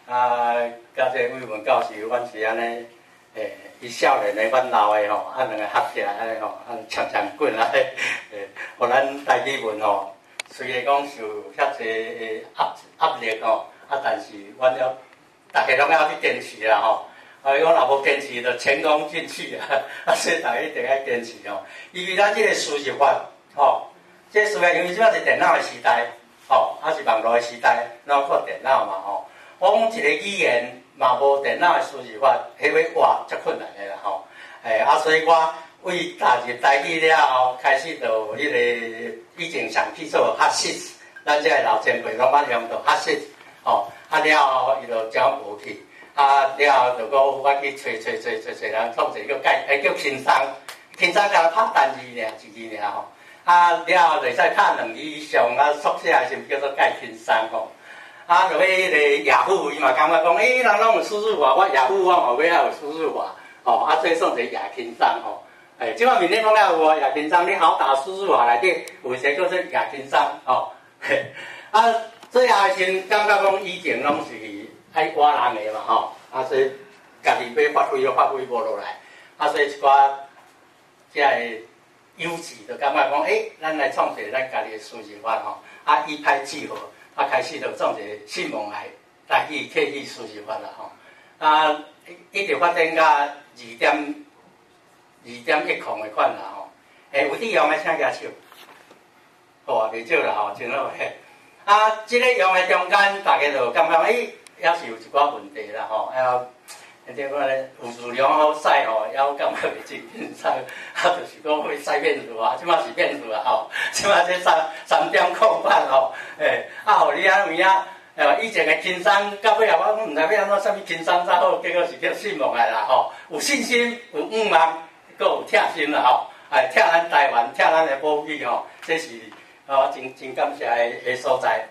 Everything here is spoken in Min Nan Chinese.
啊，佮這個魏文教授，阮是按呢，伊少年的，阮老的吼，啊兩个合起來按呢吼，啊長長棍啊，予咱台語文吼，雖然講受遐濟的壓力吼，啊，但是阮要逐家攏愛去堅持啦吼。啊，伊講若無堅持，就前功盡棄啊！啊，所以逐家一定愛堅持吼。因為咱這個輸入法，吼，這個輸入法因為這擺是電腦的時代，吼，啊是網路的時代，攏靠電腦嘛吼。我講一個語言嘛無電腦的輸入法，彼欲活足困難的啦吼。啊，所以我為踏入台語了後，開始就彼個以前上去做學習，咱這个老前輩攏捌用著學習，吼，啊了後伊就將無去。啊，了後就閣我去揣揣揣揣揣人創一個叫蓋，叫輕鬆，輕鬆敢若拍單字爾，一字爾吼。啊，了後就會使拍兩字以上，啊，縮寫的時陣叫做蓋輕鬆吼。啊，落尾彼个雅虎，伊嘛感覺講，欸，人攏有輸入法，我雅虎我嘛欲愛有輸入法，吼，啊，這算一個也輕鬆吼。這擺面頂講了有啊，也輕鬆，你好打輸入法內底有一個叫做也輕鬆吼。啊，最後的時陣感覺講以前攏是愛倚人的嘛吼，啊，所以家己欲發揮都發揮無落來，啊，所以一寡遮个幼稚就感覺講，欸，咱來創一個咱家己的輸入法吼，啊，一拍即合，啊，開始就創一個信望愛台語客語輸入法啦吼，啊，一直發展到2.10的款啦吼，欸，有佇用的請舉手，好啊，袂少啦吼，真好嘿。啊，這个用的中間，大家就感覺欸，猶是有一寡問題啦吼，啊，點講咧？有數量好使吼，猶感覺袂真輕鬆，啊，就是講會使變數啊，這擺是變數啊吼，這擺這3.08吼，欸，啊，予你按有影，以前的輕鬆，到尾後我毋知欲按怎啥物輕鬆才好，結果是叫信望愛啦吼，有信心，有向望，閣有疼心啦吼，哎，疼咱台灣，疼咱的母語吼，這是哦真真感謝的所在。